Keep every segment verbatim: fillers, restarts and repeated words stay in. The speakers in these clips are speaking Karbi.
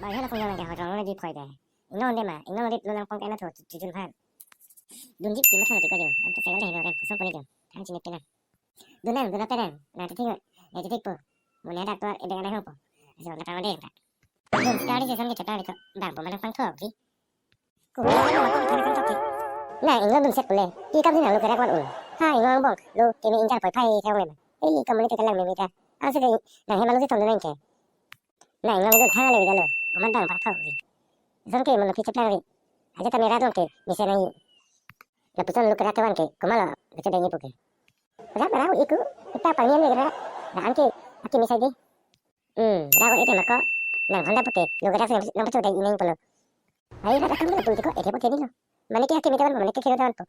Ayan ako yang lagi hotel lagi phoide. Ingno de ma, ingno de lo nangpong kena tho, jujun phan. Dunji ki matha mati ko jo, anta saya leh no rem kosong koni jo. Thang chini kena. Dunang, dunang terang, na titik, na titik po. Muna dak tuar edeng anai ho po. Ajo na tang de ta. Dun sekali seson ke cetang ko, bang po manang pangtho ki. Ko, ko, ko, ko, ko, ko. Na, ingno dun set pule. Ki kam si nang lo kerak wan un. Ha, ingno bong, lo keme injar poi phai thang le. Eh, kamu ni kelang meme ta. Ang se de, na he malu si thong dunang ke. Na, ingno dun thang le lo. Ko man bang pangtho ki. Son ke mo lo ki cetang ri. Aja ta mera dong ke, mesen ai. Lapuson lo kerak ke wan ke, komat lo, baca bengi puke. Rak rau iku, kita pangian lagi rak, na anke, aki misai di. Hmm, rau ete mako, nang honda puke, lo kerak nang, nang pacho dai ineng polo. Ai rak akam lo puke ko, ete puke ni lo. Mane ke aki mita wan, mane ke kiro wan po.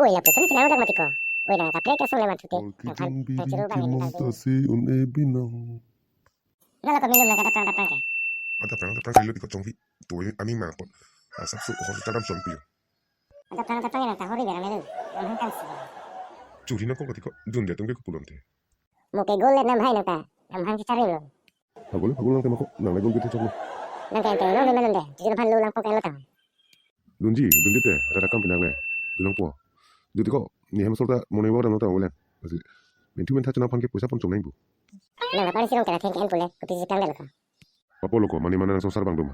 Oi, lapuson cina udah mati ko. Oi, na kaprek kasong lewat puke. Nang phan, nang ciru bang ini tadi. Tasi un e binong. Nalo kami lum nang kata prang prang ke. Ada prang prang ke lo di kocong vi. Tuh ini aming mangpot. Asap su hospital dam son pio. Ada prang prang ke nang tahori biar melu. Nang hangkan si. Curi nang kok katiko dun dia tungke kupulon te. Mo ke gol le nam hai nang ta. Nam hang cari lo. Hagol hagol nang tema kok nang le gol gitu cok lo. Nang kayak kayak lo memang nang deh. Jadi depan lo langpok kayak lo tang. Dunji, dunji te, rada kam pinak le, dunang po. Dunji ko, ni hem sorta morning walk dam nota ulen. Asi, mintu minta chunang phan ke poisa pon chom nang bu. Nang apa sih nang kena thengke en pule, kopi si kang delo ka. Apa lo ko, mane mana nang sosar bang doma.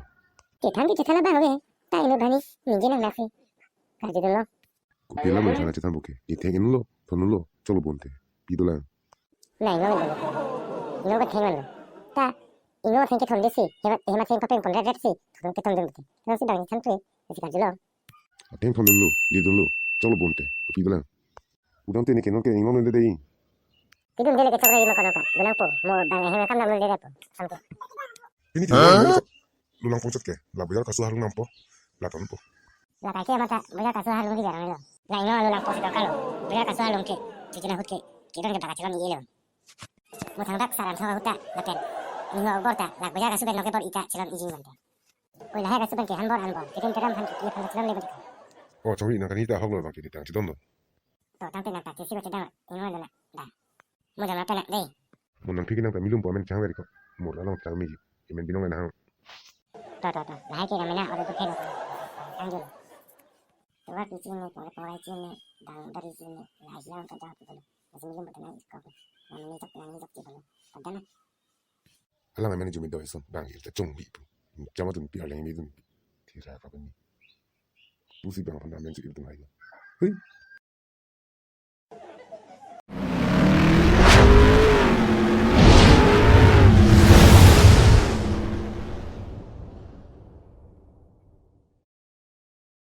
Chethan ke chethan abang oke, ta ino bani, ningje nang nasi. Karju dolo. Kopi la mane sana chethan buke, ni theng en lo, thon lo, cholo bonte, pi dolang. Na ingno lo. Ingno ko theng lo. Ta ingno theng ke thon desi. Hema hema theng papeng pon ret ret si. Thon ke thon dun ke. Thon si bang than tu. Si karju lo. Ateng thon dun lo, di dun lo. Cholo bonte. Pi dolang. Udam te ni ke non ke ingno lo de dei. Ti dun de le ke chok rai ma kono ka. Dunang po. Mo bang hema kam dam lo de po. Sam ke. Ini ti lo nang pongchot ke. La bujar kasu harung nampo. La ton po. La kai ke mata bujar kasu harung di garang lo. La ingno lo nang pongchot ka lo. Bujar kasu harung ke. Kiki na hut ke. Kidon ke baka chilon i lo. Mo thang dak saran so huta lapen. Ingno bor ta. La bujar kasu ben lo ke bor ita chilon iji mante. Oi lahai kasu ben ke han bor an bor. Kitin teram han kiki han chilon le bor. Oh, chong i nang kan hita hok lo bang kiti tang chidon lo. To tang te nang ta chisi ko chedang. Ingno lo na. Da. Mo jam na ta na dei. Mo nang thiki nang ta milum po amen chang veri ko. Mo ra long chang mi. Imen binong na hang. To to to. Lahai ke ramena ore tu khelo. Tang jul. Tuwa kichini, pore pore chini, dang dari chini, lahai hilang ka jang tu. Masih milum betul na ikop. Nang ni jok, nang ni jok chibolo. Pada na. Alang amen jumi do ison bang irta chong bi pu. Chama tun pi alang mi tun. Tira ka ni. Pusi bang panda men si irta ngai. Hui,